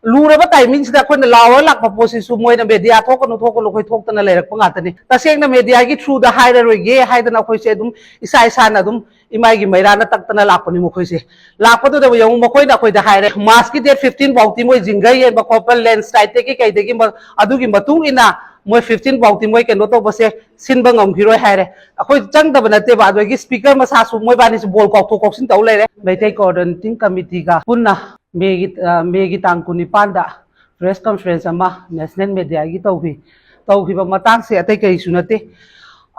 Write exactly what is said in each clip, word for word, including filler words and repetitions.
ꯂꯨꯔꯕ ꯇꯥꯏꯃꯤꯡꯁꯤꯗ ꯑꯩꯈꯣꯏꯅ ꯂꯥꯎꯔ ꯂꯥꯛꯄ ꯄꯣꯠꯁꯤꯁꯨ ꯃꯣꯏꯅ ꯃꯦꯗꯤꯌꯥ ꯊꯣꯛꯀꯅꯨ ꯊꯣꯛꯀꯅꯨ ꯑꯩꯈꯣꯏ ꯊꯣꯛꯇꯅ ꯂꯩꯔꯛꯄ ꯉꯥꯛꯇꯅꯤ꯫ ꯇꯁꯦꯡꯅ ꯃꯦꯗꯤꯌꯥꯒꯤ ꯊ꯭ꯔꯨꯗ ꯍꯥꯏꯔꯔꯣꯏꯒꯦ ꯍꯥꯏꯗꯅ ꯑꯩꯈꯣꯏꯁꯦ ꯑꯗꯨꯝ ꯏꯁꯥ ꯏꯁꯥꯅ ꯑꯗꯨꯝ ꯏꯃꯥꯏꯒꯤ ꯃꯩꯔꯥꯅ ꯇꯛꯇꯅ ꯂꯥꯛꯄꯅꯤ ꯃꯈꯣꯏꯁꯦ꯫ ꯂꯥꯛꯄꯗꯨꯗ ꯌꯦꯡꯉꯨ, ꯃꯈꯣꯏꯅ ꯑꯩꯈꯣꯏꯗ ꯍꯥꯏꯔꯦ, ꯃꯥꯔꯆꯀꯤ ꯗꯦꯠ ꯐꯤꯐꯇꯤꯟ ꯐꯥꯎꯇꯤ ꯃꯣꯏ ꯖꯤꯡꯒ ꯌꯦꯟꯕ ꯈꯣꯠꯄ, ꯂꯦꯟꯁ꯭ꯂꯥꯏꯗꯇꯒꯤ ꯀꯩꯗꯒꯤ ꯃ-, ꯑꯗꯨꯒꯤ ꯃꯇꯨꯡ ꯏꯟꯅ ꯃꯣꯏ ꯐꯤꯐꯇꯤꯟ ꯐꯥꯎꯇꯤ ꯃꯣꯏ ꯀꯩꯅꯣ ꯇꯧꯕꯁꯦ ꯁꯤꯟꯕ ꯉꯝꯈꯤꯔꯣꯏ ꯍꯥꯏꯔꯦ꯫ ꯑꯩꯈꯣꯏ ꯆꯪꯗꯕ ꯅꯠꯇꯦꯕ, ꯑꯗꯨꯗꯒꯤ ꯁ꯭ꯄꯤꯀꯔ ꯃꯁꯥꯁꯨ ꯃꯣꯏꯕꯥꯅꯤꯁꯨ ꯕꯣꯜ ꯀꯥꯎꯊꯣꯛ ꯀꯥꯎꯁꯤꯟ ꯇꯧ ꯂꯩꯔꯦ꯫ ꯃꯩꯇꯩ ꯀꯣꯑꯣꯔꯗꯤꯅꯦꯇꯤꯡ ꯀꯃꯤꯇꯤꯒ ꯄꯨꯟꯅ ꯃꯦꯒꯤ, ꯑ, ꯃꯦꯒꯤ ꯇꯥꯡ ꯀꯨꯟꯅꯤꯄꯥꯟꯗ ꯄ꯭ꯔꯦꯁ ꯀꯟꯐꯔꯦꯟꯁ ꯑꯃ ꯅꯦꯁꯅꯦꯜ ꯃꯦꯗꯤꯌꯥꯒꯤ ꯇꯧꯈꯤ꯫ ꯇꯧꯈꯤꯕ ꯃꯇꯥꯡꯁꯦ ꯑꯇꯩ ꯀꯔꯤꯁꯨ ꯅꯠꯇꯦ꯫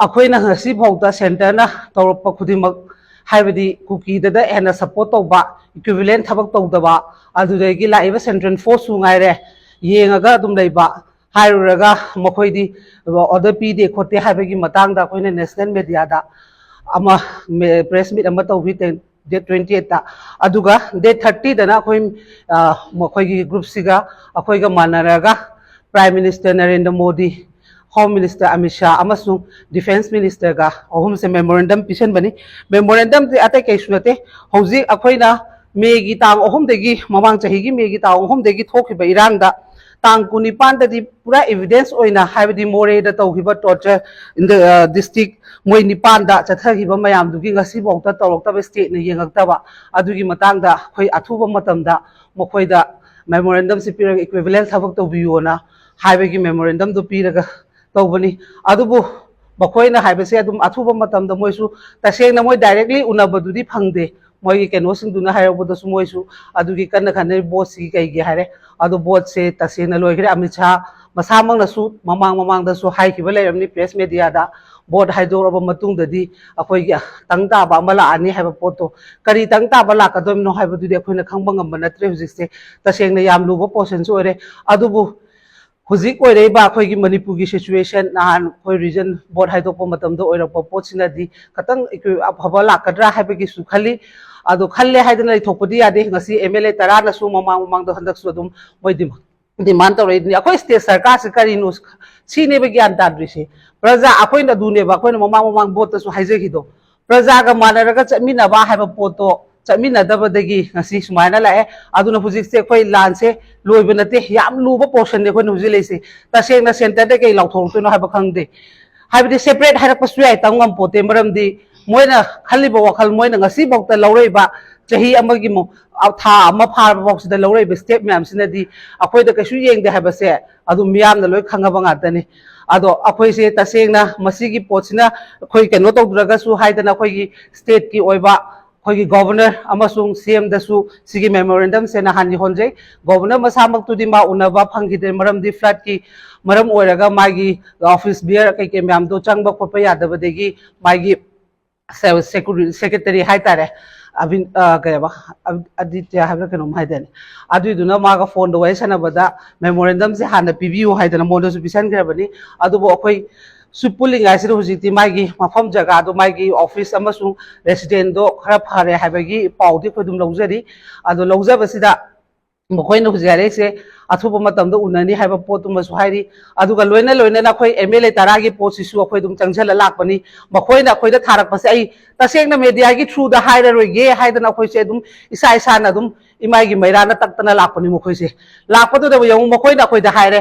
ꯑꯩꯈꯣꯏꯅ ꯉꯁꯤꯐꯥꯎꯗ ꯁꯦꯟꯇꯔꯅ ꯇꯧꯔꯛꯄ ꯈꯨꯗꯤꯡꯃꯛ, ꯍꯥꯏꯕꯗꯤ ꯀꯨꯀꯤꯗꯗ ꯍꯦꯟꯅ ꯁꯞꯄꯣꯔꯠ ꯇꯧꯕ, ꯏꯀ꯭ꯋꯤꯚꯤꯂꯦꯟ ꯊꯕꯛ ꯇꯧꯗꯕ, ꯑꯗꯨꯗꯒꯤ ꯂꯥꯛꯏꯕ ꯁꯦꯟꯇ꯭ꯔꯦꯜ ꯐꯣꯔꯁꯁꯨ ꯉꯥꯏꯔꯦ, ꯌꯦꯡꯉꯒ ꯑꯗꯨꯝ ꯂꯩꯕ꯫ ꯍꯥꯏꯔꯨꯔꯒ ꯃꯈꯣꯏꯗꯤ ꯑꯣꯔꯗꯔ ꯄꯤꯗꯦ ꯈꯣꯠꯇꯦ ꯍꯥꯏꯕꯒꯤ ꯃꯇꯥꯡꯗ ꯑꯩꯈꯣꯏꯅ ꯅꯦꯁꯅꯦꯜ ꯃꯦꯗꯤꯌꯥꯗ ꯑꯃ ꯃꯦ-, ꯄ꯭ꯔꯦꯁ ꯃꯤꯠ ꯑꯃ ꯇꯧꯈꯤ ꯇꯦꯟ-, ꯗꯦꯠ ꯇ꯭ꯋꯦꯟꯇꯤ ꯑꯩꯠꯇ꯫ ꯑꯗꯨꯒ ꯗꯦꯠ ꯊꯥꯔꯇꯤꯗꯅ ꯑꯩꯈꯣꯏ, ꯑ, ꯃꯈꯣꯏꯒꯤ ꯒ꯭ꯔꯨꯞꯁꯤꯒ ꯑꯩꯈꯣꯏꯒ ꯃꯥꯟꯅꯔꯒ prime minister Narendra Modi, home minister Amit Shah ꯑꯃꯁꯨꯡ ꯗꯤꯐꯦꯟꯁ ꯃꯤꯅꯤꯁꯇꯔꯒ ꯑꯍꯨꯝꯁꯦ ꯃꯦꯃꯣꯔꯦꯟꯗꯝ ꯄꯤꯁꯟꯕꯅꯤ꯫ ꯃꯦꯃꯣꯔꯦꯟꯗꯝꯁꯦ ꯑꯇꯩ ꯀꯩꯁꯨ ꯅꯠꯇꯦ, ꯍꯧꯖꯤꯛ ꯑꯩꯈꯣꯏꯅ ꯃꯦꯒꯤ ꯇꯥꯡ ꯑꯍꯨꯝꯗꯒꯤ, ꯃꯃꯥꯡ ꯆꯍꯤꯒꯤ ꯃꯦꯒꯤ ꯇꯥꯡ ꯑꯍꯨꯝꯗꯒꯤ ꯊꯣꯛꯈꯤꯕ ꯏꯔꯥꯡꯗ ꯇꯥꯡ ꯀꯨꯟꯅꯤꯄꯥꯟꯗꯗꯤ ꯄꯨꯔꯥ ꯏꯚꯤꯗꯦꯟꯁ ꯑꯣꯏꯅ, ꯍꯥꯏꯕꯗꯤ ꯃꯣꯔꯦꯗ ꯇꯧꯈꯤꯕ ꯇꯣꯔꯆꯔ, ꯗꯤꯁꯇ꯭ꯔꯤꯛ ꯃꯣꯏ ꯅꯤꯄꯥꯟꯗ ꯆꯠꯊꯈꯤꯕ ꯃꯌꯥꯝꯗꯨꯒꯤ ꯉꯁꯤꯐꯥꯎꯗ ꯇꯧꯔꯛꯇꯕ, ꯁ꯭ꯇꯦꯠꯅ ꯌꯦꯡꯉꯛꯇꯕ, ꯑꯗꯨꯒꯤ ꯃꯇꯥꯡꯗ ꯑꯩꯈꯣꯏ ꯑꯊꯨꯕ ꯃꯇꯝꯗ ꯃꯈꯣꯏꯗ ꯃꯦꯃꯣꯔꯦꯟꯗꯝꯁꯤ ꯄꯤꯔꯒ ꯏꯀ꯭ꯋꯤꯚꯤꯂꯦꯟ ꯊꯕꯛ ꯇꯧꯕꯤꯌꯣꯅ ꯍꯥꯏꯕꯒꯤ ꯃꯦꯃꯣꯔꯦꯟꯗꯝꯗꯨ ꯄꯤꯔꯒ ꯇꯧꯕꯅꯤ꯫ ꯑꯗꯨꯕꯨ ꯃꯈꯣꯏꯅ ꯍꯥꯏꯕꯁꯦ ꯑꯗꯨꯝ ꯑꯊꯨꯕ ꯃꯇꯝꯗ ꯃꯣꯏꯁꯨ, ꯇꯁꯦꯡꯅ ꯃꯣꯏ ꯗꯥꯏꯔꯦꯛꯂꯤ ꯎꯅꯕꯗꯨꯗꯤ ꯐꯪꯗꯦ, ꯃꯣꯏꯒꯤ ꯀꯩꯅꯣꯁꯤꯡꯗꯨꯅ ꯍꯥꯏꯔꯛꯄꯗꯁꯨ ꯃꯣꯏꯁꯨ ꯑꯗꯨꯒꯤ ꯀꯟꯅ ꯈꯟꯅꯩ, ꯚꯣꯠꯁꯤꯒꯤ ꯀꯩꯒꯤ ꯍꯥꯏꯔꯦ꯫ ꯑꯗꯣ ꯚꯣꯠꯁꯦ ꯇꯁꯦꯡꯅ ꯂꯣꯏꯈ꯭ꯔꯦ꯫ ꯑꯃꯤꯠ ꯁꯥꯍ ꯃꯁꯥꯃꯛꯅꯁꯨ ꯃꯃꯥꯡ ꯃꯃꯥꯡꯗꯁꯨ ꯍꯥꯏꯈꯤꯕ ꯂꯩꯔꯝꯅꯤ ꯄ꯭ꯔꯦꯁ ꯃꯦꯗꯤꯌꯥꯗ, ꯚꯣꯠ ꯍꯥꯏꯗꯣꯔꯛꯑꯕ ꯃꯇꯨꯡꯗꯗꯤ ꯑꯩꯈꯣꯏꯒꯤ ꯇꯪ ꯇꯥꯕ ꯑꯃ ꯂꯥꯛꯑꯅꯤ ꯍꯥꯏꯕ ꯄꯣꯠꯇꯣ꯫ ꯀꯔꯤ ꯇꯪ ꯇꯥꯕ ꯂꯥꯛꯀꯗꯣꯏꯅꯣ ꯍꯥꯏꯕꯗꯨꯗꯤ ꯑꯩꯈꯣꯏꯅ ꯈꯪꯕ ꯉꯝꯕ ꯅꯠꯇ꯭ꯔꯦ ꯍꯧꯖꯤꯛꯁꯦ꯫ ꯇꯁꯦꯡꯅ ꯌꯥꯝ ꯂꯨꯕ ꯄꯣꯔꯁꯟꯁꯨ ꯑꯣꯏꯔꯦ꯫ ꯑꯗꯨꯕꯨ ꯍꯧꯖꯤꯛ ꯑꯣꯏꯔꯛꯏꯕ ꯑꯩꯈꯣꯏꯒꯤ ꯃꯅꯤꯄꯨꯔꯒꯤ ꯁꯤꯆꯨꯋꯦꯁꯟ, ꯅꯍꯥꯟ ꯑꯩꯈꯣꯏ ꯔꯤꯖꯟ ꯚꯣꯠ ꯍꯥꯏꯗꯣꯛꯄ ꯃꯇꯝꯗ ꯑꯣꯏꯔꯛꯄ ꯄꯣꯠꯁꯤꯅꯗꯤ ꯈꯤꯇꯪ ꯏꯀ꯭ꯋꯤ-, ꯑꯐꯕ ꯂꯥꯛꯀꯗ꯭ꯔꯥ ꯍꯥꯏꯕꯒꯤꯁꯨ ꯈꯜꯂꯤ꯫ ꯑꯗꯣ ꯈꯜꯂꯦ ꯍꯥꯏꯗꯅ ꯂꯩꯊꯣꯛꯄꯗꯤ ꯌꯥꯗꯦ꯫ ꯉꯁꯤ ꯑꯦꯝ ꯑꯦꯜ ꯑꯦ ꯇꯔꯥꯅꯁꯨ ꯃꯃꯥꯡ ꯃꯃꯥꯡꯗ ꯍꯟꯗꯛꯁꯨ ꯑꯗꯨꯝ ꯃꯣꯏ ꯗꯤꯃꯥꯟ, ꯗꯤꯃꯥꯟ ꯇꯧꯔꯛꯏꯗꯨꯅꯤ꯫ ꯑꯩꯈꯣꯏ ꯁ꯭ꯇꯦꯠ ꯁꯔꯀꯥꯔꯁꯤ ꯀꯔꯤꯅꯣ ꯁꯤꯅꯦꯕ ꯒ꯭ꯌꯥꯟ ꯇꯥꯗ꯭ꯔꯤꯁꯦ꯫ ꯄ꯭ꯔꯖꯥ ꯑꯩꯈꯣꯏꯅ ꯑꯗꯨꯅꯦꯕ ꯑꯩꯈꯣꯏꯅ ꯃꯃꯥꯡ ꯃꯃꯥꯡ ꯚꯣꯠꯇꯁꯨ ꯍꯥꯏꯖꯈꯤꯗꯣ, ꯄ꯭ꯔꯖꯥꯒ ꯃꯥꯟꯅꯔꯒ ꯆꯠꯃꯤꯟꯅꯕ ꯍꯥꯏꯕ ꯄꯣꯠꯇꯣ ꯆꯠꯃꯤꯟꯅꯗꯕꯗꯒꯤ ꯉꯁꯤ ꯁꯨꯃꯥꯏꯅ ꯂꯥꯛꯑꯦ꯫ ꯑꯗꯨꯅ ꯍꯧꯖꯤꯛꯁꯦ ꯑꯩꯈꯣꯏ ꯂꯥꯟꯁꯦ ꯂꯣꯏꯕ ꯅꯠꯇꯦ, ꯌꯥꯝ ꯂꯨꯕ ꯄꯣꯔꯁꯟꯅꯦ ꯑꯩꯈꯣꯏꯅ ꯍꯧꯖꯤꯛ ꯂꯩꯁꯦ꯫ ꯇꯁꯦꯡꯅ ꯁꯦꯟꯇꯔꯗ ꯀꯩ ꯂꯥꯎꯊꯣꯔꯛꯇꯣꯏꯅꯣ ꯍꯥꯏꯕ ꯈꯪꯗꯦ꯫ ꯍꯥꯏꯕꯗꯤ ꯁꯦꯄꯔꯦꯠ ꯍꯥꯏꯔꯛꯄꯁꯨ ꯌꯥꯏ, ꯇꯝ ꯉꯝꯄꯣꯠꯇꯦ꯫ ꯃꯔꯝꯗꯤ ꯃꯣꯏꯅ ꯈꯜꯂꯤꯕ ꯋꯥꯈꯜ, ꯃꯣꯏꯅ ꯉꯁꯤꯐꯥꯎꯗ ꯂꯧꯔꯛꯏꯕ ꯆꯍꯤ ꯑꯃꯒꯤ ꯃꯨ-, ꯑ, ꯊꯥ ꯑꯃ ꯐꯥꯔꯕ ꯐꯥꯎꯁꯤꯗ ꯂꯧꯔꯛꯏꯕ ꯁ꯭ꯇꯦꯞ ꯃꯌꯥꯝꯁꯤꯅꯗꯤ ꯑꯩꯈꯣꯏꯗ ꯀꯩꯁꯨ ꯌꯦꯡꯗꯦ ꯍꯥꯏꯕꯁꯦ ꯑꯗꯨꯝ ꯃꯤꯌꯥꯝꯅ ꯂꯣꯏ ꯈꯪꯉꯕ ꯉꯥꯛꯇꯅꯤ꯫ ꯑꯗꯣ ꯑꯩꯈꯣꯏꯁꯦ ꯇꯁꯦꯡꯅ ꯃꯁꯤꯒꯤ ꯄꯣꯠꯁꯤꯅ ꯑꯩꯈꯣꯏ ꯀꯩꯅꯣ ꯇꯧꯗ꯭ꯔꯒꯁꯨ ꯍꯥꯏꯗꯅ ꯑꯩꯈꯣꯏꯒꯤ ꯁ꯭ꯇꯦꯠꯀꯤ ꯑꯣꯏꯕ ꯑꯩꯈꯣꯏꯒꯤ ꯒꯣꯚꯔꯅꯔ ꯑꯃꯁꯨꯡ ꯁꯤ ꯑꯦꯝꯗꯁꯨ ꯁꯤꯒꯤ ꯃꯦꯃꯣꯔꯦꯟꯗꯝꯁꯦ ꯅꯍꯥꯟ ꯌꯧꯍꯟꯖꯩ꯫ ꯒꯣꯚꯔꯅꯔ ꯃꯁꯥꯃꯛꯇꯨꯗꯤ ꯃꯥ ꯎꯅꯕ ꯐꯪꯈꯤꯗ꯭ꯔꯦ, ꯃꯔꯝꯗꯤ ꯐ꯭ꯂꯠꯀꯤ ꯃꯔꯝ ꯑꯣꯏꯔꯒ ꯃꯥꯒꯤ ꯑꯣꯐꯤꯁ ꯕꯤꯌꯔ ꯀꯩꯀꯩ ꯃꯌꯥꯝꯗꯣ ꯆꯪꯕ ꯈꯣꯠꯄ ꯌꯥꯗꯕꯗꯒꯤ ꯃꯥꯒꯤ ꯁꯦ-, ꯁꯦꯀ꯭ꯔꯦ-, ꯁꯦꯀ꯭ꯔꯦꯇꯔꯤ ꯍꯥꯏꯇꯥꯔꯦ, ꯑꯕꯤꯟ-, ꯑ, ꯀꯩ ꯍꯥꯏꯕ, ꯑꯕ-, ꯑꯗꯤꯇ꯭ꯌ ꯍꯥꯏꯕ꯭ꯔꯥ ꯀꯩꯅꯣꯝ ꯍꯥꯏꯗꯥꯏꯅꯦ, ꯑꯗꯨꯏꯗꯨꯅ ꯃꯥꯒ ꯐꯣꯟꯗ ꯋꯥꯔꯤ ꯁꯥꯟꯅꯕꯗ ꯃꯦꯃꯣꯔꯦꯟꯗꯝꯁꯦ ꯍꯥꯟꯅ ꯄꯤꯕꯤꯌꯨ ꯍꯥꯏꯗꯅ ꯃꯉꯣꯟꯗꯁꯨ ꯄꯤꯁꯟꯈ꯭ꯔꯕꯅꯤ꯫ ꯑꯗꯨꯕꯨ ꯑꯩꯈꯣꯏ ꯁꯨ ꯄꯨꯜꯂꯤꯉꯩꯁꯤꯗ ꯍꯧꯖꯤꯛꯇꯤ ꯃꯥꯒꯤ ꯃꯐꯝ ꯖꯒꯥꯗꯣ, ꯃꯥꯒꯤ ꯑꯣꯐꯤꯁ ꯑꯃꯁꯨꯡ ꯔꯦꯁꯤꯗꯦꯟꯗꯣ ꯈꯔ ꯐꯔꯦ ꯍꯥꯏꯕꯒꯤ ꯄꯥꯎꯗꯤ ꯑꯩꯈꯣꯏ ꯑꯗꯨꯝ ꯂꯧꯖꯔꯤ꯫ ꯑꯗꯣ ꯂꯧꯖꯕꯁꯤꯗ ꯃꯈꯣꯏꯅ ꯍꯧꯖꯤꯛ ꯍꯥꯏꯔꯛꯏꯁꯦ ꯑꯊꯨꯕ ꯃꯇꯝꯗ ꯎꯅꯅꯤ ꯍꯥꯏꯕ ꯄꯣꯠꯇꯨꯃꯁꯨ ꯍꯥꯏꯔꯤ꯫ ꯑꯗꯨꯒ ꯂꯣꯏꯅ ꯂꯣꯏꯅꯅ ꯑꯩꯈꯣꯏ ꯑꯦꯝ ꯑꯦꯜ ꯑꯦ ꯇꯔꯥꯒꯤ ꯄꯣꯠꯁꯤꯁꯨ ꯑꯩꯈꯣꯏ ꯑꯗꯨꯝ ꯆꯪꯁꯤꯜꯂ ꯂꯥꯛꯄꯅꯤ꯫ ꯃꯈꯣꯏꯅ ꯑꯩꯈꯣꯏꯗ ꯊꯥꯔꯛꯄꯁꯦ ꯑꯩ ꯇꯁꯦꯡꯅ ꯃꯦꯗꯤꯌꯥꯒꯤ ꯊ꯭ꯔꯨꯗ ꯍꯥꯏꯔꯔꯣꯏꯒꯦ ꯍꯥꯏꯗꯅ ꯑꯩꯈꯣꯏꯁꯦ ꯑꯗꯨꯝ ꯏꯁꯥ ꯏꯁꯥꯅ ꯑꯗꯨꯝ ꯏꯃꯥꯏꯒꯤ ꯃꯩꯔꯥꯅ ꯇꯛꯇꯅ ꯂꯥꯛꯄꯅꯤ ꯃꯈꯣꯏꯁꯦ꯫ ꯂꯥꯛꯄꯗꯨꯗ ꯌꯦꯡꯉꯨ, ꯃꯈꯣꯏꯅ ꯑꯩꯈꯣꯏꯗ ꯍꯥꯏꯔꯦ,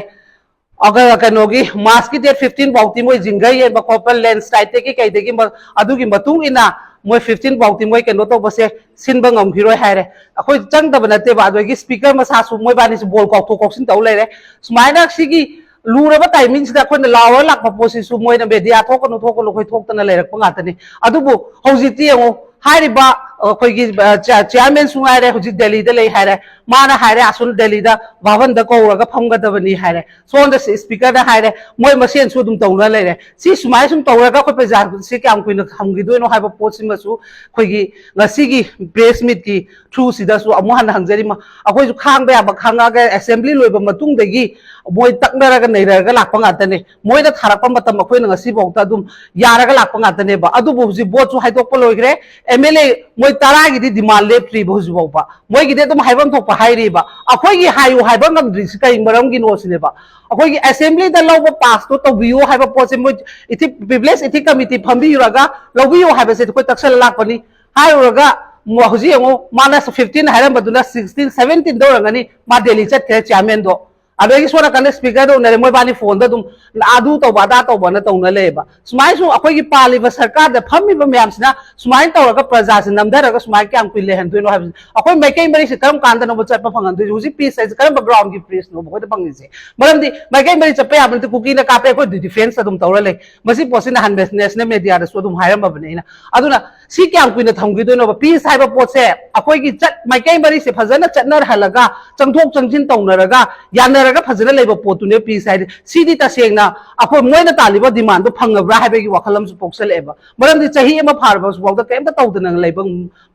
ꯑꯒ-, ꯀꯩꯅꯣꯒꯤ ꯃꯥꯔꯆꯀꯤ ꯗꯦꯠ ꯐꯤꯐꯇꯤꯟ ꯐꯥꯎꯇꯤ ꯃꯣꯏ ꯖꯤꯡꯒ ꯌꯦꯟꯕ ꯈꯣꯠꯄ, ꯂꯦꯟꯁ꯭ꯂꯥꯏꯗꯇꯒꯤ ꯀꯩꯗꯒꯤ ꯃ-, ꯑꯗꯨꯒꯤ ꯃꯇꯨꯡ ꯏꯟꯅ ꯃꯣꯏ ꯐꯤꯐꯇꯤꯟ ꯐꯥꯎꯇꯤ ꯃꯣꯏ ꯀꯩꯅꯣ ꯇꯧꯕꯁꯦ ꯁꯤꯟꯕ ꯉꯝꯈꯤꯔꯣꯏ ꯍꯥꯏꯔꯦ꯫ ꯑꯩꯈꯣꯏ ꯆꯪꯗꯕ ꯅꯠꯇꯦꯕ, ꯑꯗꯨꯗꯒꯤ ꯁ꯭ꯄꯤꯀꯔ ꯃꯁꯥꯁꯨ ꯃꯣꯏꯕꯥꯅꯤꯁꯨ ꯕꯣꯜ ꯀꯥꯎꯊꯣꯛ ꯀꯥꯎꯁꯤꯟ ꯇꯧ ꯂꯩꯔꯦ꯫ ꯁꯨꯃꯥꯏꯅ ꯁꯤꯒꯤ ꯂꯨꯔꯕ ꯇꯥꯏꯃꯤꯡꯁꯤꯗ ꯑꯩꯈꯣꯏꯅ ꯂꯥꯎꯔ ꯂꯥꯛꯄ ꯄꯣꯠꯁꯤꯁꯨ ꯃꯣꯏꯅ ꯃꯦꯗꯤꯌꯥ ꯊꯣꯛꯀꯅꯨ, ꯊꯣꯛꯀꯅꯨ, ꯑꯩꯈꯣꯏ ꯊꯣꯛꯇꯅ ꯂꯩꯔꯛꯄ ꯉꯥꯛꯇꯅꯤ꯫ ꯑꯗꯨꯕꯨ ꯍꯧꯖꯤꯛꯇꯤ ꯌꯦꯡꯉꯨ, ꯍꯥꯏꯔꯤꯕ ꯑꯩꯈꯣꯏꯒꯤ, ꯑ, ꯆꯤꯌꯥ-, ꯆꯤꯌꯥꯔꯃꯦꯟꯁꯨ ꯉꯥꯏꯔꯦ, ꯍꯧꯖꯤꯛ ꯗꯦꯜꯂꯤꯗ ꯂꯩ ꯍꯥꯏꯔꯦ꯫ ꯃꯥꯅ ꯍꯥꯏꯔꯦ, ꯑꯁꯣꯝ ꯗꯦꯜꯂꯤꯗ ꯚꯥꯕꯟꯗ ꯀꯧꯔꯒ ꯐꯝꯒꯗꯕꯅꯤ ꯍꯥꯏꯔꯦ꯫ ꯁꯣꯝꯗ ꯁꯤ ꯁ꯭ꯄꯤꯀꯔꯗ ꯍꯥꯏꯔꯦ, ꯃꯣꯏ ꯃꯁꯦꯟꯁꯨ ꯑꯗꯨꯝ ꯇꯧꯅ ꯂꯩꯔꯦ꯫ ꯁꯤ ꯁꯨꯃꯥꯏꯅ ꯁꯨꯝ ꯇꯧꯔꯒ ꯑꯩꯈꯣꯏ ꯄ꯭ꯔꯖꯥꯁꯤ ꯀꯌꯥꯝ ꯀꯨꯏꯅ ꯊꯝꯈꯤꯗꯣꯏꯅꯣ ꯍꯥꯏꯕ ꯄꯣꯠꯁꯤꯃꯁꯨ ꯑꯩꯈꯣꯏꯒꯤ ꯉꯁꯤꯒꯤ ꯄ꯭ꯔꯦꯁ ꯃꯤꯠꯀꯤ ꯊ꯭ꯔꯨꯁꯤꯗꯁꯨ ꯑꯃꯨꯛ ꯍꯟꯅ ꯍꯪꯖꯔꯤ꯫ ꯃ-, ꯑꯩꯈꯣꯏꯁꯨ ꯈꯥꯡꯕ ꯌꯥꯕ ꯈꯥꯡꯉꯛꯑꯒ ꯑꯦꯁꯦꯝꯕ꯭ꯂꯤ ꯂꯣꯏꯕ ꯃꯇꯨꯡꯗꯒꯤ ꯃꯣꯏ ꯇꯛꯅꯔꯒ ꯅꯩꯅꯔꯒ ꯂꯥꯛꯄ ꯉꯥꯛꯇꯅꯦ꯫ ꯃꯣꯏꯅ ꯊꯥꯔꯛꯄ ꯃꯇꯝ ꯑꯩꯈꯣꯏꯅ ꯉꯁꯤꯐꯥꯎꯗ ꯑꯗꯨꯝ ꯌꯥꯔꯒ ꯂꯥꯛꯄ ꯉꯥꯛꯇꯅꯦꯕ꯫ ꯑꯗꯨꯕꯨ ꯍꯧꯖꯤꯛ ꯚꯣꯠꯁꯨ ꯍꯥꯏꯗꯣꯛꯄ ꯂꯣꯏꯈ꯭ꯔꯦ꯫ ꯑꯦꯝ ꯑꯦꯜ ꯑꯦ ꯃꯣꯏ ꯇꯔꯥꯒꯤꯗꯤ ꯗꯤꯃꯥꯟ ꯂꯦꯞꯇ꯭ꯔꯤꯕ ꯍꯧꯖꯤꯛꯐꯥꯎꯕ꯫ ꯃꯣꯏꯒꯤꯗꯤ ꯑꯗꯨꯝ ꯍꯥꯏꯐꯝ ꯊꯣꯛꯄ ꯍꯥꯏꯔꯤꯕ꯫ ꯑꯩꯈꯣꯏꯒꯤ ꯍꯥꯏꯌꯨ ꯍꯥꯏꯕ ꯉꯝꯗ꯭ꯔꯤꯁꯤ ꯀꯔꯤ ꯃꯔꯝꯒꯤꯅꯣ ꯁꯤꯅꯦꯕ꯫ ꯑꯩꯈꯣꯏꯒꯤ ꯑꯦꯁꯦꯝꯕ꯭ꯂꯤꯗ ꯂꯧꯕ ꯄꯥꯁꯇꯣ ꯇꯧꯕꯤꯌꯨ ꯍꯥꯏꯕ ꯄꯣꯠꯁꯦ ꯃꯣꯏ ꯏꯊꯤ-, ꯄ꯭ꯔꯤꯚꯤꯂꯦꯖ ꯏꯊꯤꯛ ꯀꯃꯤꯇꯤ ꯐꯝꯕꯤꯔꯒ ꯂꯧꯕꯤꯌꯨ ꯍꯥꯏꯕꯁꯦ ꯑꯩꯈꯣꯏ ꯇꯛꯁꯜꯂ ꯂꯥꯛꯄꯅꯤ꯫ ꯍꯥꯏꯔꯨꯔꯒ ꯍꯧꯖꯤꯛ ꯌꯦꯡꯉꯨ, ꯃꯥꯅ fifteen ꯍꯥꯏꯔꯝꯕꯗꯨꯅ sixteen, seventeen ꯇꯧꯔꯝꯒꯅꯤ, ꯃꯥ ꯗꯦꯜꯂꯤ ꯆꯠꯈ꯭ꯔꯦ ꯆꯤꯌꯥꯔꯃꯦꯟꯗꯣ꯫ ꯑꯗꯒꯤ ꯁꯣꯝ ꯅꯥꯀꯟꯗ ꯁ꯭ꯄꯤꯀꯔꯗ ꯎꯅꯔꯦ, ꯃꯣꯏꯕꯥꯅꯤ ꯐꯣꯟꯗ ꯑꯗꯨꯝ ꯑꯗꯨ ꯇꯧꯕ ꯑꯗꯥ ꯇꯧꯕꯅ ꯇꯧꯅ ꯂꯩꯌꯦꯕ꯫ ꯁꯨꯃꯥꯏꯅ ꯁꯨꯝ ꯑꯩꯈꯣꯏꯒꯤ ꯄꯥꯜꯂꯤꯕ ꯁꯔꯀꯥꯔꯗ ꯐꯝꯃꯤꯕ ꯃꯌꯥꯝꯁꯤꯅ ꯁꯨꯃꯥꯏꯅ ꯇꯧꯔꯒ ꯄ꯭ꯔꯖꯥꯁꯦ ꯅꯝꯊꯔꯒ ꯁꯨꯃꯥꯏꯅ ꯀꯌꯥꯝ ꯀꯨꯏ ꯂꯩꯍꯟꯗꯣꯏꯅꯣ ꯍꯥꯏꯕꯁꯦ꯫ ꯑꯩꯈꯣꯏ ꯃꯥꯏꯀꯩ ꯃꯔꯤꯁꯦ ꯀꯔꯝ ꯀꯥꯟꯗꯅꯣꯕ ꯆꯠꯄ ꯐꯪꯍꯟꯗꯣꯏꯁꯦ? ꯍꯧꯖꯤꯛ ꯄꯤꯁ ꯍꯥꯏꯁꯦ ꯀꯔꯝꯕ ꯒ꯭ꯔꯥꯎꯟꯒꯤ ꯄꯤꯁꯅꯣꯕ ꯑꯩꯈꯣꯏꯗ ꯐꯪꯉꯤꯁꯦ? ꯃꯔꯝꯗꯤ ꯃꯥꯏꯀꯩ ꯃꯔꯤ ꯆꯠꯄ ꯌꯥꯕ ꯅꯠꯇꯦ, ꯀꯨꯀꯤꯅ ꯀꯥꯞꯄꯦ, ꯑꯩꯈꯣꯏ ꯗꯤꯐꯦꯟꯁ ꯑꯗꯨꯝ ꯇꯧꯔ ꯂꯩ꯫ ꯃꯁꯤ ꯄꯣꯠꯁꯤ ꯅꯍꯥꯟ ꯅꯦꯁꯅꯦꯜ ꯃꯦꯗꯤꯌꯥꯗꯁꯨ ꯑꯗꯨꯝ ꯍꯥꯏꯔꯝꯃꯕꯅꯦ ꯑꯩꯅ꯫ ꯑꯗꯨꯅ ꯁꯤ ꯀꯌꯥꯝ ꯀꯨꯏꯅ ꯊꯝꯈꯤꯗꯣꯏꯅꯣꯕ? ꯄꯤꯁ ꯍꯥꯏꯕ ꯄꯣꯠꯁꯦ ꯑꯩꯈꯣꯏꯒꯤ ꯆꯠ ꯃꯥꯏꯀꯩ ꯃꯔꯤꯁꯦ ꯐꯖꯅ ꯆꯠꯅꯍꯜꯂꯒ, ꯆꯪꯊꯣꯛ ꯆꯪꯁꯤꯟ ꯇꯧꯅꯔꯒ, ꯌꯥꯅꯔꯒ ꯐꯖꯅ ꯂꯩꯕ ꯄꯣꯠꯇꯨꯅꯦ ꯄꯤꯁ ꯍꯥꯏꯗꯤ꯫ ꯁꯤꯗꯤ ꯇꯁꯦꯡꯅ ꯑꯩꯈꯣꯏ ꯃꯣꯏꯅ ꯇꯥꯜꯂꯤꯕ ꯗꯤꯃꯥꯟꯗꯣ ꯐꯪꯉꯕ꯭ꯔꯥ ꯍꯥꯏꯕꯒꯤ ꯋꯥꯈꯜ ꯑꯃꯁꯨ ꯄꯣꯛꯁꯜꯂꯛꯑꯦꯕ꯫ ꯃꯔꯝꯗꯤ ꯆꯍꯤ ꯑꯃ ꯐꯥꯔꯕꯁꯨ ꯐꯥꯎꯗ ꯀꯔꯤꯝꯇ ꯇꯧꯗꯅ ꯂꯩꯕ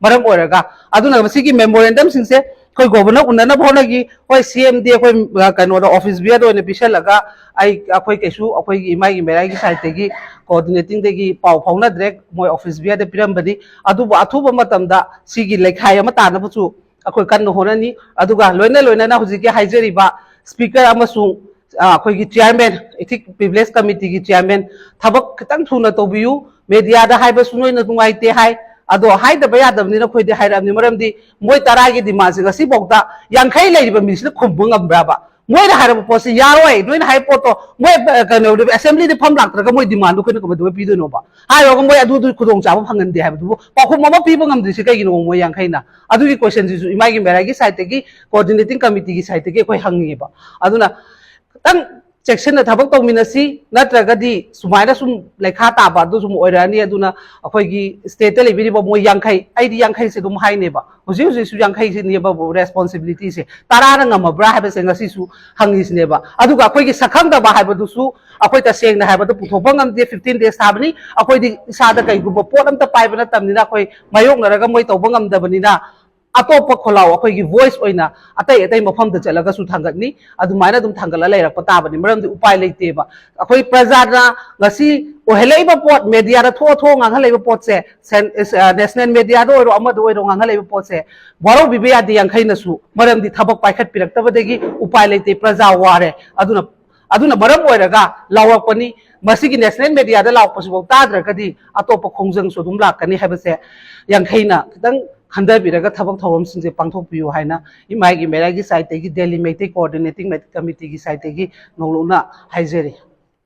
ꯃꯔꯝ ꯑꯣꯏꯔꯒ꯫ ꯑꯗꯨꯅ ꯃꯁꯤꯒꯤ ꯃꯦꯃꯣꯔꯦꯟꯗꯝꯁꯤꯡꯁꯦ ꯑꯩꯈꯣꯏ ꯒꯣꯕꯔꯅꯔ ꯎꯅꯅꯕ ꯍꯣꯠꯅꯈꯤ꯫ ꯍꯣꯏ, ꯁꯤ ꯑꯦꯝ ꯗꯤ ꯑꯩꯈꯣꯏ, ꯑ, ꯀꯩꯅꯣꯗ, ꯑꯣꯐꯤꯁ ꯕꯤꯌꯔꯗ ꯑꯣꯏꯅ ꯄꯤꯁꯜꯂꯒ ꯑꯩ, ꯑꯩꯈꯣꯏ ꯀꯩꯁꯨ, ꯑꯩꯈꯣꯏꯒꯤ ꯏꯃꯥꯏꯒꯤ ꯃꯦꯔꯥꯏꯒꯤ ꯁꯥꯏꯠꯇꯒꯤ, ꯀꯣꯑꯣꯔꯗꯤꯅꯦꯇꯤꯡꯗꯒꯤ ꯄꯥꯎ ꯐꯥꯎꯅꯗ꯭ꯔꯦ, ꯃꯣꯏ ꯑꯣꯐꯤꯁ ꯕꯤꯌꯔꯗ ꯄꯤꯔꯝꯕꯅꯤ꯫ ꯑꯗꯨꯕꯨ ꯑꯊꯨꯕ ꯃꯇꯝꯗ ꯁꯤꯒꯤ ꯂꯩꯈꯥꯏ ꯑꯃ ꯇꯥꯅꯕꯁꯨ ꯑꯩꯈꯣꯏ ꯀꯟꯅ ꯍꯣꯠꯅꯅꯤ꯫ ꯑꯗꯨꯒ ꯂꯣꯏꯅ ꯂꯣꯏꯅꯅ ꯍꯧꯖꯤꯛꯀꯤ ꯍꯥꯏꯖꯔꯤꯕ ꯁ꯭ꯄꯤꯀꯔ ꯑꯃꯁꯨꯡ, ꯑ, ꯑꯩꯈꯣꯏꯒꯤ ꯆꯤꯌꯥꯔꯃꯦꯟ, ꯏꯊꯤꯛ ꯄ꯭ꯔꯤꯚꯤꯂꯦꯖ ꯀꯃꯤꯇꯤꯒꯤ ꯆꯤꯌꯥꯔꯃꯦꯟ ꯊꯕꯛ ꯈꯤꯇꯪ ꯊꯨꯅ ꯇꯧꯕꯤꯌꯨ꯫ ꯃꯦꯗꯤꯌꯥꯗ ꯍꯥꯏꯕꯁꯨ ꯅꯣꯏꯅ ꯅꯨꯡꯉꯥꯏꯇꯦ ꯍꯥꯏ, ꯑꯗꯣ ꯍꯥꯏꯗꯕ ꯌꯥꯗꯕꯅꯤꯅ ꯑꯩꯈꯣꯏꯗꯤ ꯍꯥꯏꯔꯛꯑꯕꯅꯤ꯫ ꯃꯔꯝꯗꯤ ꯃꯣꯏ ꯇꯔꯥꯒꯤ ꯗꯤꯃꯥꯟꯁꯦ ꯉꯁꯤꯐꯥꯎꯗ ꯌꯥꯡꯈꯩ ꯂꯩꯔꯤꯕ ꯃꯤꯁꯤꯅ ꯈꯨꯝꯕ ꯉꯝꯕ꯭ꯔꯕ? ꯃꯣꯏꯅ ꯍꯥꯏꯔꯛꯄ ꯄꯣꯠꯁꯤ ꯌꯥꯔꯣꯏ, ꯅꯣꯏꯅ ꯍꯥꯏꯕ ꯄꯣꯠꯇꯣ ꯃꯣꯏ, ꯑ, ꯀꯩꯅꯣ, ꯑꯦꯁꯦꯝꯕ꯭ꯂꯤꯗ ꯐꯝ ꯂꯥꯛꯇ꯭ꯔꯒ ꯃꯣꯏ ꯗꯤꯃꯥꯟꯗꯣ ꯑꯩꯈꯣꯏꯅ ꯀꯃꯥꯏꯅ ꯄꯤꯗꯣꯏꯅꯣꯕ? ꯍꯥꯏꯔꯨꯔꯒ ꯃꯣꯏ ꯑꯗꯨꯗꯨ ꯈꯨꯗꯣꯡꯆꯥꯕ ꯐꯪꯍꯟꯗꯦ ꯍꯥꯏꯕꯗꯨꯕꯨ ꯄꯥꯎꯈꯨꯝ ꯑꯃ ꯄꯤꯕ ꯉꯝꯗ꯭ꯔꯤꯁꯦ ꯀꯩꯒꯤꯅꯣ? ꯃꯣꯏ ꯌꯥꯡꯈꯩꯅ ꯑꯗꯨꯒꯤ ꯀꯣꯏꯁꯟꯁꯤꯁꯨ ꯏꯃꯥꯒꯤ ꯃꯦꯔꯥꯏꯒꯤ ꯁꯥꯏꯠꯇꯒꯤ, ꯀꯣꯑꯣꯔꯗꯤꯅꯦꯇꯤꯡ ꯀꯃꯤꯇꯤꯒꯤ ꯁꯥꯏꯠꯇꯒꯤ ꯑꯩꯈꯣꯏ ꯍꯪꯉꯤꯕ꯫ ꯑꯗꯨꯅ ꯈꯤꯇꯪ ꯆꯦꯛꯁꯤꯟꯅ ꯊꯕꯛ ꯇꯧꯃꯤꯟꯅꯁꯤ, ꯅꯠꯇ꯭ꯔꯒꯗꯤ ꯁꯨꯃꯥꯏꯅ ꯁꯨꯝ ꯂꯩꯈꯥ ꯇꯥꯕ ꯑꯗꯨ ꯁꯨꯝ ꯑꯣꯏꯔꯛꯑꯅꯤ꯫ ꯑꯗꯨꯅ ꯑꯩꯈꯣꯏꯒꯤ ꯁ꯭ꯇꯦꯠꯇ ꯂꯩꯕꯤꯔꯤꯕ ꯃꯣꯏ ꯌꯥꯡꯈꯩ, ꯑꯩꯗꯤ ꯌꯥꯡꯈꯩꯁꯦ ꯑꯗꯨꯝ ꯍꯥꯏꯅꯦꯕ, ꯍꯧꯖꯤꯛ ꯍꯧꯖꯤꯛꯁꯨ ꯌꯥꯡꯈꯩꯁꯤꯅꯦꯕ ꯔꯦꯁꯄꯣꯟꯁꯤꯕꯤꯂꯤꯇꯤꯁꯦ꯫ ꯇꯔꯥꯅ ꯉꯝꯃꯕ꯭ꯔꯥ ꯍꯥꯏꯕꯁꯦ ꯉꯁꯤꯁꯨ ꯍꯪꯉꯤꯁꯤꯅꯦꯕ꯫ ꯑꯗꯨꯒ ꯑꯩꯈꯣꯏꯒꯤ ꯁꯛꯈꯪꯗꯕ ꯍꯥꯏꯕꯗꯨꯁꯨ ꯑꯩꯈꯣꯏ ꯇꯁꯦꯡꯅ ꯍꯥꯏꯕꯗ ꯄꯨꯊꯣꯛꯄ ꯉꯝꯗꯦ꯫ Fifteen days ꯊꯥꯕꯅꯤ, ꯑꯩꯈꯣꯏꯗꯤ ꯏꯁꯥꯗ ꯀꯩꯒꯨꯝꯕ ꯄꯣꯠ ꯑꯝꯇ ꯄꯥꯏꯕ ꯅꯠꯇꯕꯅꯤꯅ ꯑꯩꯈꯣꯏ ꯃꯥꯌꯣꯛꯅꯔꯒ ꯃꯣꯏ ꯇꯧꯕ ꯉꯝꯗꯕꯅꯤꯅ ꯑꯇꯣꯞꯄ ꯈꯣꯜꯂꯥꯎ ꯑꯩꯈꯣꯏꯒꯤ ꯚꯣꯏꯁ ꯑꯣꯏꯅ ꯑꯇꯩ ꯑꯇꯩ ꯃꯐꯝꯗ ꯆꯠꯂꯒꯁꯨ ꯊꯥꯡꯒꯠꯅꯤ꯫ ꯑꯗꯨꯃꯥꯏꯅ ꯑꯗꯨꯝ ꯊꯥꯡꯒꯠꯂ ꯂꯩꯔꯛꯄ ꯇꯥꯕꯅꯤ, ꯃꯔꯝꯗꯤ ꯎꯄꯥꯏ ꯂꯩꯇꯦꯕ꯫ ꯑꯩꯈꯣꯏ ꯄ꯭ꯔꯖꯥꯅ ꯉꯁꯤ ꯑꯣꯏꯍꯜꯂꯛꯏꯕ ꯄꯣꯠ, ꯃꯦꯗꯤꯌꯥꯗ ꯊꯣꯛꯑ ꯊꯣꯛꯑ ꯉꯥꯡꯍꯜꯂꯛꯏꯕ ꯄꯣꯠꯁꯦ, ꯁꯦꯟ-, ꯑ, ꯅꯦꯁꯅꯦꯜ ꯃꯦꯗꯤꯌꯥꯗ ꯑꯣꯏꯔꯣ, ꯑꯃꯗ ꯑꯣꯏꯔꯣ, ꯉꯥꯡꯍꯜꯂꯛꯏꯕ ꯄꯣꯠꯁꯦ ꯋꯥꯔꯧꯕꯤꯕ ꯌꯥꯗꯦ ꯌꯥꯡꯈꯩꯅꯁꯨ, ꯃꯔꯝꯗꯤ ꯊꯕꯛ ꯄꯥꯏꯈꯠꯄꯤꯔꯛꯇꯕꯗꯒꯤ ꯎꯄꯥꯏ ꯂꯩꯇꯦ, ꯄ꯭ꯔꯖꯥ ꯋꯥꯔꯦ꯫ ꯑꯗꯨꯅ, ꯑꯗꯨꯅ ꯃꯔꯝ ꯑꯣꯏꯔꯒ ꯂꯥꯎꯔꯛꯄꯅꯤ꯫ ꯃꯁꯤꯒꯤ ꯅꯦꯁꯅꯦꯜ ꯃꯦꯗꯤꯌꯥꯗ ꯂꯥꯎꯔꯛꯄꯁꯤꯐꯥꯎ ꯇꯥꯗ꯭ꯔꯒꯗꯤ ꯑꯇꯣꯞꯄ ꯈꯣꯡꯖꯪꯁꯨ ꯑꯗꯨꯝ ꯂꯥꯛꯀꯅꯤ ꯍꯥꯏꯕꯁꯦ ꯌꯥꯡꯈꯩꯅ ꯈꯤꯇꯪ ꯈꯟꯊꯕꯤꯔꯒ ꯊꯕꯛ ꯊꯧꯔꯝꯁꯤꯡꯁꯦ ꯄꯥꯡꯊꯣꯛꯄꯤꯌꯨ ꯍꯥꯏꯅ ꯏꯃꯥꯏꯒꯤ ꯃꯦꯔꯥꯒꯤ ꯁꯥꯏꯠꯇꯒꯤ, ꯗꯦꯜꯂꯤ ꯃꯩꯇꯩ ꯀꯣꯑꯣꯔꯗꯤꯅꯦꯇꯤꯡ ꯀꯃꯤꯇꯤꯒꯤ ꯁꯥꯏꯠꯇꯒꯤ ꯅꯧꯂꯧꯅ ꯍꯥꯏꯖꯔꯤ꯫